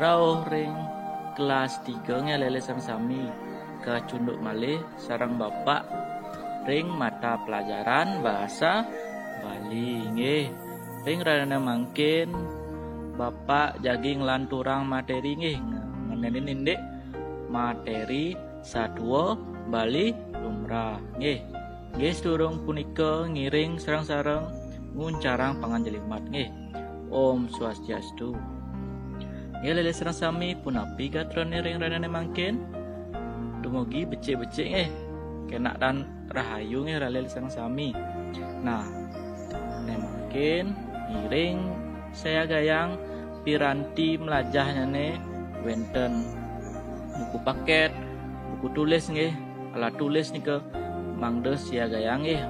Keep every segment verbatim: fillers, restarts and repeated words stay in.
Rauh ring kelas tiga nggih, alit-alit sareng sami kacunduk malih sareng Bapak ring mata pelajaran Bahasa Bali nggih. Ring rahina mangkin Bapak jagi nglanturang materi nggih, ngenénin indik materi satua Bali lumrah nggih. Nggih, sadurung punika ngiring sareng-sareng nguncarang panganjali umat nggih. Om Swastiastu. Nggih, alit-alit sareng sami, punapi gatrané ring rahinané mangkin? Dumugi becik-becik nggih. Kénak tan rahayu nggih, alit-alit sareng sami. Nah, né mangkin ngiring siagayang piranti mlajahnyané, wénten buku paket, buku tulis nggih, alat tulis nika mangda siagayang nggih.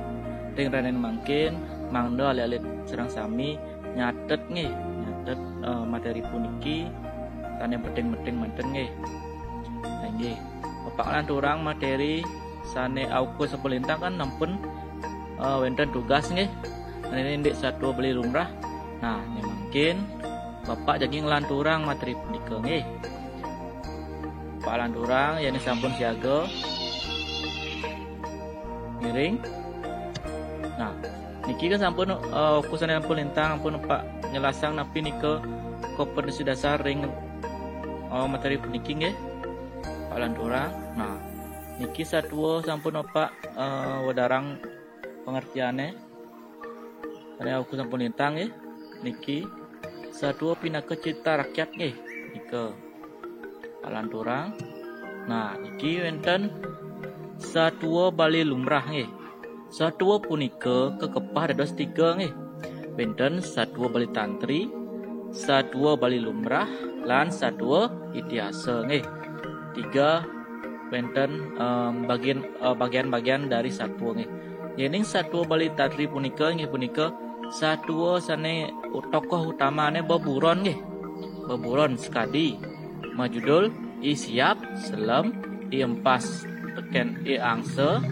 Ring rahinané mangkin mangda alit-alit sareng sami nyatet nggih, nyatet, eh, materi puniki, tan penting-penting manten nggih. Nah, inggih. Bapak nglanturang materi sané awukuh sampun lintang kan sampun, eh, wénten tugas nggih. Nah, ini indik satua Bali lumrah. Nah, né mangkin Bapak jagi nglanturang materi punika nggih. Bapak lanturang, yén sampun siaga. Ngiring. Nah, niki kan sampun, eh, awukuh sané sampun lintang, ampun Bapak nyelasang napi nika kompetensi dasar ring, eh, materi puniki nggih. Bapak lanturang. Nah, niki satua sampun Bapak, eh, wedarang pangertiané. Sané awukuh sampun lintang nggih. Niki satua pinaka crita rakyat nggih. Nika. Bapak lanturang. Nah, niki wénten satua Bali lumrah nggih. Satua punika kakepah dados tiga nggih. Wénten satua Bali tantri, satua Bali lumrah, lan satua itihasa nggih. Tiga wénten, em, bagian, eh, bagian-bagian dari satua nggih. Yéning satua Bali tantri punika inggih punika satua sané u-, tokoh utamané beburon nggih. Beburon sakadi majudul I Siap Selem, I Empas tekén I Angsa,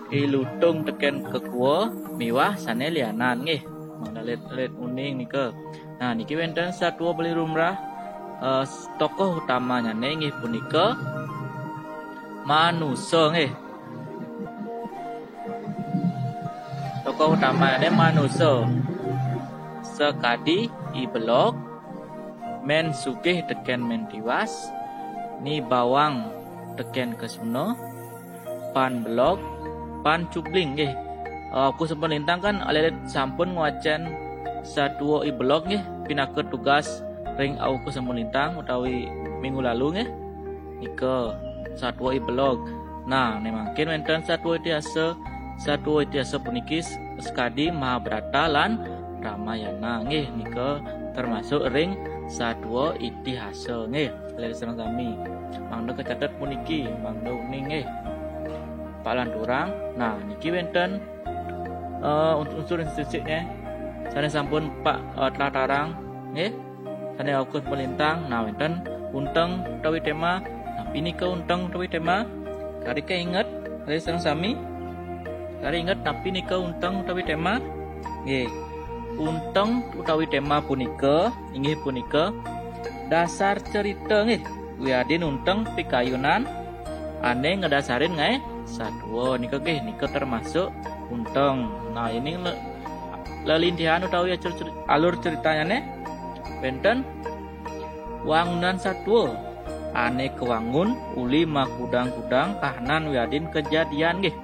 I Lutung tekén Kekua miwah sané lianan nggih. Mangda alit-alit uning nika. Nah, niki wénten satua Bali lumrah, eh, tokoh utamannyané inggih punika manusa nggih. Tokoh utamannyané manusa. Sakadi I Belog, Mén Sugih tekén Mén Tiwas, Ni Bawang tekén Kesuna, Pan Belog, Pan Cubling nggih. Eh, awukuh sampun lintang kan alit-alit sampun ngwacén satua I Belog nggih pinaka tugas ring awukuh sampun lintang utawi minggu lalu nggih. Nika satua I Belog. Nah, né mangkin wénten satua itihasa, satua itihasa puniki s-, sakadi Mahabharata lan Ramayana nggih. Nika termasuk ring satua itihasa nggih. Alit-alit sareng sami. Mangda kacatet puniki, mangda uning nggih. Bapak lanturang. Nah, niki wénten, eh, unsur-unsur sisik nggih. Sané sampun Bapak, eh, tlatarang nggih. Sané awukuh sampun lintang. Nah, wénten unteng utawi téma. Napi nika unteng utawi téma? Kari kainget, alit-alit sareng sami? Kari inget napi nika unteng utawi téma? Nggih. Unteng utawi téma punika inggih punika dasar cerita nggih. Wiadin unteng pikayunan ané ngadasarin ngaé satua nika nggih, nika termasuk unteng. Nah, ini le-, lelintihan utawi acur ceri-, alur ceritanyané wénten wangunan satua ané kawangun uli makudang-kudang kahanan wiadin kajadian nggih.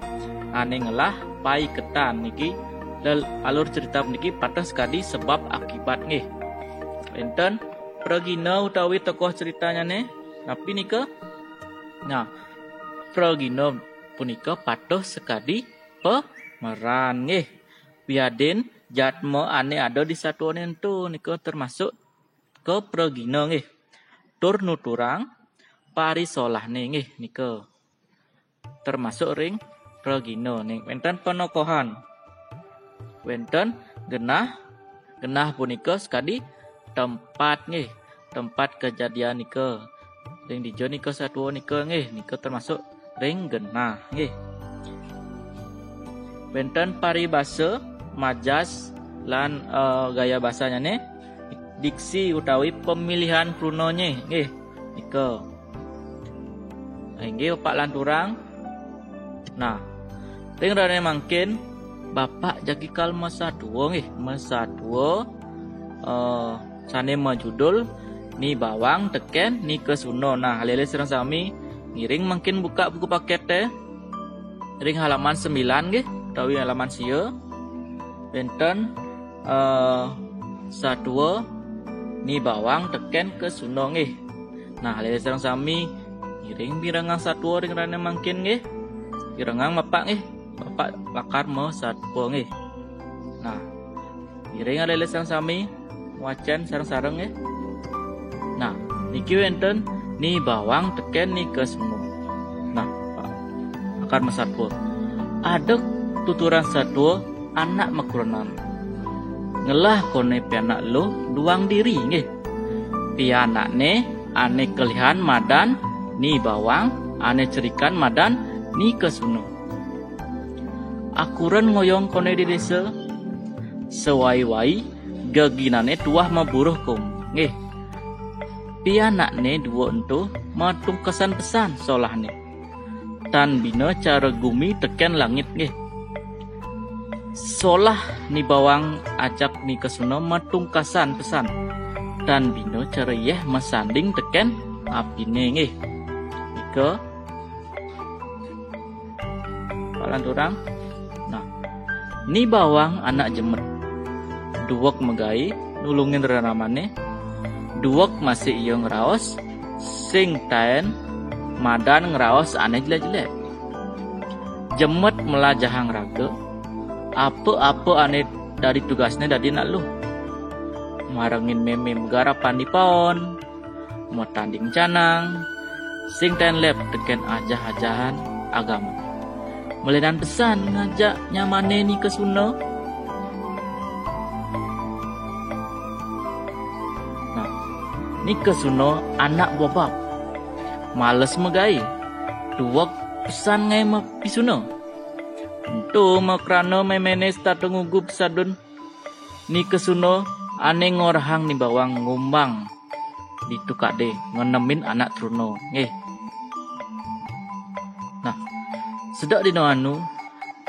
Ané ngelah paiketan niki lel-, alur cerita niki pateh sakadi sebab akibat nggih. Wénten pragina utawi tokoh ceritanyané napi nika? Nah, pragina punika pateh sakadi pemeran nggih. Wiadin jadma ané ada di satuané ento nika termasuk ka pragina nggih. Tur nuturang parisolahné nggih nika. Termasuk ring pragina ning wénten panokohan. Wénten genah, genah punika sakadi tempat nggih, tempat kajadian nika. Ring dija nika satua nika nggih, nika termasuk ring genah nggih. Wénten paribasa, majas lan, eh, gaya basanyané. diksi utawi pemilihan krunanye nggih. Nika. Inggih Bapak lanturang. Nah, ring rahina mangkin Bapak jagi kal masatua nggih, masatua eh, sane majudul Ni Bawang teken Ni Kesuna. Nah, alit-alit sareng sami ngiring mangkin buka buku pakete ring halaman sembilan nggih, utawi halaman sia. Wenten eh, satua Ni Bawang teken Kesuna nggih. Nah, alit-alit sareng sami ngiring mirengang satua ring rahina mangkin nggih. Mirengang Bapak nggih. Bapak lakar masatua nggih. Nah, ngiring alit-alit sareng sami wacen sareng-sareng nggih. Nah, niki wenten Ni Bawang teken Ni Kesuna. Nah, Pak, lakar masatua. Ada tuturan satua anak makrunan. Ngelah kone pianak luh duang diri nggih. Pianakne ane kelihan madan Ni Bawang, ane cerikan madan Ni Kesuna. Akuren ngoyong kone di desa, sawai-wai geginane tuah maburuh kum nggih. Pianakne dua ento matungkasan pesan solahne. Tan bina cara gumi teken langit nggih. Solah Ni Bawang ajak Ni Kesuna matungkasan pesan. Tan bina cara yeh masanding teken apine nggih. Nika Pak lanturang. Nah, Ni Bawang anak jemet. Duweg magai nulungin reramane. Duweg masih iya ngraos, sing taen madan ngraos ane jelek-jelek. Jemet melajahang raga, apa-apa ane dadi tugasne dadi nak luh. Marengin meme magarapan di paon, matanding canang, sing taen lep teken ajah-ajahan agama. Melenan pesan ngajak nyamane Ni Kesuna. Nah, Ni Kesuna anak bobab. Males magai. Duweg pesan ngae mapisuna. Ento makrana memene setata ngugu pesadun Ni Kesuna ane ngorahang Ni Bawang ngumbang ditu kade ngenemin anak truna nggih. Nah, sedek dina anu,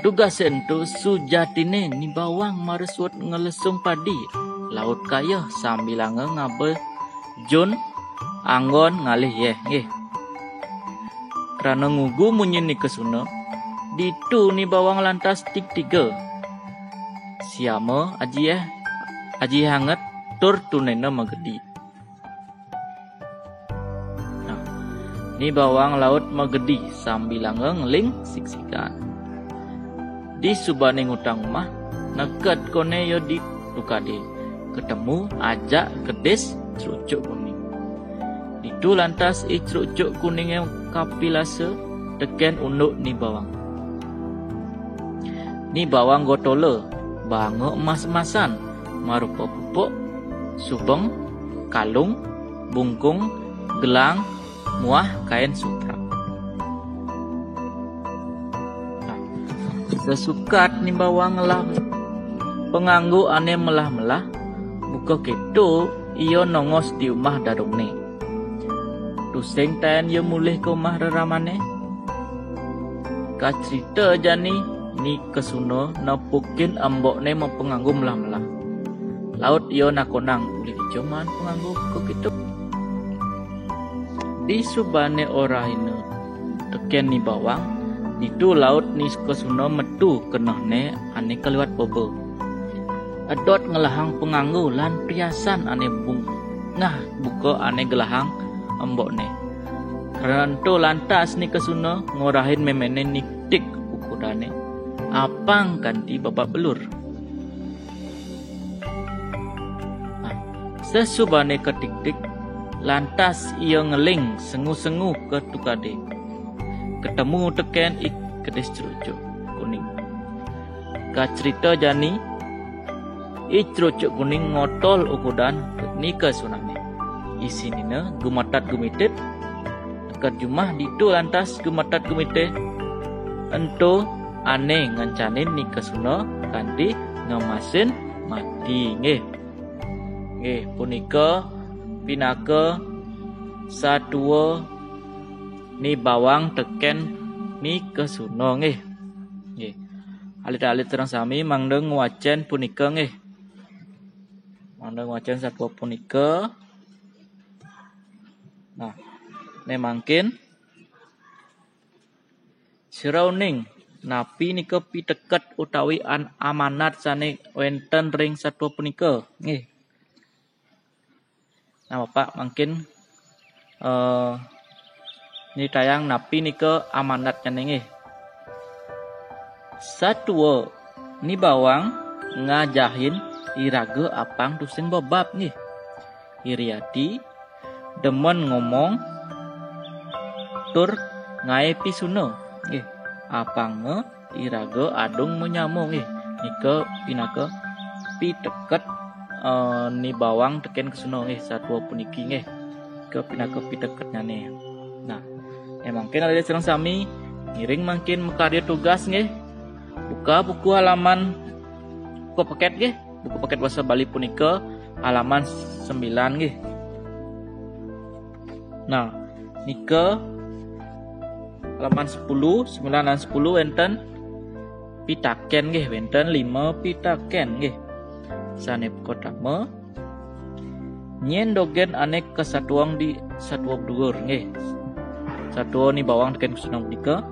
dugase ento sujatine Ni Bawang mara suud ngelesung padi, laut kayeh sambilanga ngaba jun anggon ngalih yeh nggih. Krana ngugu munyin Ni Kesuna, ditu Ni Bawang lantas tigtiga. Siama aji yeh, aji hanget tur tunena magedi. Nah, Ni Bawang laut magedi sambilanga ngeling siksikan. Disubane ngutang umah, neked kone ya ditu kade. Ketemu ajak kedis Crucuk Kuning. Ditu lantas I Crucuk Kuninge kapilasa teken unduk Ni Bawang. Ni Bawang gotola, banga emas-emasan, marupa pupuk, subeng, kalung, bungkung, gelang, muah kain sutra. Nah, sesukat Ni Bawang ngelah panganggo ane melah-melah, buka keto iya nongos di umah dadongne. Tusing taen iya mulih ka umah reramane. Kacrita jani Ni Kesuna nepukin embokne mapanganggo melah-melah. Laut iya nakonang ulih dija maan panganggo buka keto. Disubane orahina teken Ni Bawang, ditu laut Ni Kesuna metu kenehne ane kaliwat baba. Edot ngelahang panganggo lan priasan ane bungah buka ane gelahang embokne. Krana ento lantas Ni Kesuna ngorahin memene nigtig ukudane, apang kanti babak belur. Nah, sesubane katigtig, lantas iya ngeling sengu-sengu ka tukade. Ketemu teken I Kedis Crucuk Kuning. Kacrita jani, I Crucuk Kuning ngotol ukudan Ni Kesunane. Isinina gumatat gumitit, neked jumah ditu lantas gumatat gumitit. Ento ane ngencanin Ni Kesuna kanti ngemasin mati nggih. Nggih, punika pinaka satua ni bawang teken ni kesuna nggih. Nggih. Alit-alit sareng sami mangda ngwacen punika nggih. Mangda ngwacen satua punika. Nah, ne mangkin sira uning napi nika piteket utawi an amanat sane wenten ring satua punika nggih. Nah, Bapak mangkin eh nitayang napi nika amanatnyane nggih. Satua ni bawang ngajahin iraga apang tusing bebab nggih. Iri ati demen ngomong tur ngae pisuna nggih. Apanga iraga adung manyama nggih. Nika pinaka piteket eh, ni bawang teken kesuna nggih satua puniki nggih. Ke pinaka piteketnyane. Nah, eh, mangkin alit-alit sareng sami ngiring mangkin makarya tugas nggih. Buka buku halaman buku paket nggih. Buku paket basa Bali punika halaman sembilan nggih. Nah, nika halaman sepuluh, sembilan lan sepuluh wenten pitaken nggih, wenten lima pitaken nggih. Sane pertama, nyen dogen ane kasatuang di satua beduur nggih. Satua ni bawang teken kesuna punika.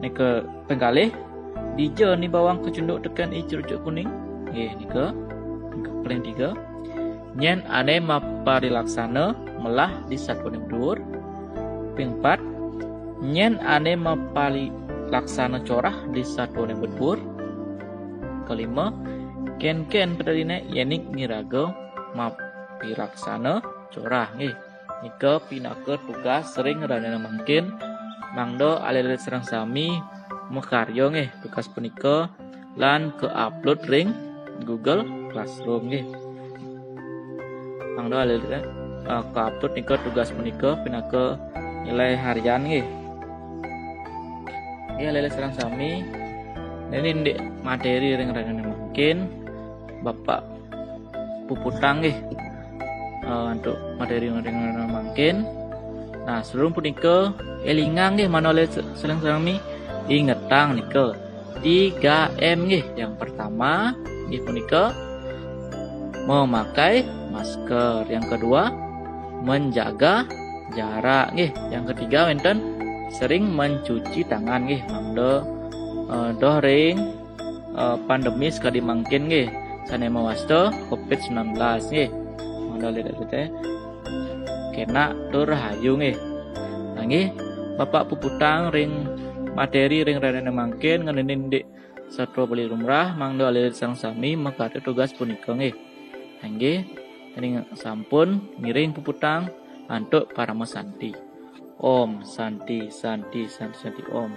Nika pengkalih, dija ni bawang kacunduk teken i cerucuk kuning. Nggih, nika. Nika paling tiga. Nyen ane maparilaksana melah di satuane beduur. Ping empat, nyen ane maparilaksana corah di satuane beduur. Kelima, kenken pedadine yening iraga maparilaksana corah nggih. Nika pinaka tugas ring rahina mangkin mangda alit-alit sareng sami makarya nggih tugas punika lan ka-upload ring Google Classroom nggih. Mangda alit-alit eh, ka-upload nika tugas punika pinaka nilai harian nggih. Nggih alit-alit sareng sami. Niki indik materi ring rahina mangkin Bapak puputang nggih. Eh, untuk materi ring rahina mangkin. Nah, sadurung punika elingang nggih manawi alit-alit sareng sami ingetang nika tiga M nggih. Yang pertama nggih punika memakai masker. Yang kedua menjaga jarak nggih. Yang ketiga wenten sering mencuci tangan nggih. Mangda eh, doh ring eh, pandemi sakadi mangkin nggih sane mawasta covid sembilan belas nggih. Mangda alit-alit teh kenak tur rahayu nggih. Nah, nggih Bapak puputang ring materi ring rahina mangkin ngenenin dik satua Bali lumrah mangda alit-alit sareng sami makarya tugas punika nggih. Nah, nggih ning sampun ngiring puputang antuk parama santi. Om Santi, Santi, Santi, Santi, Om.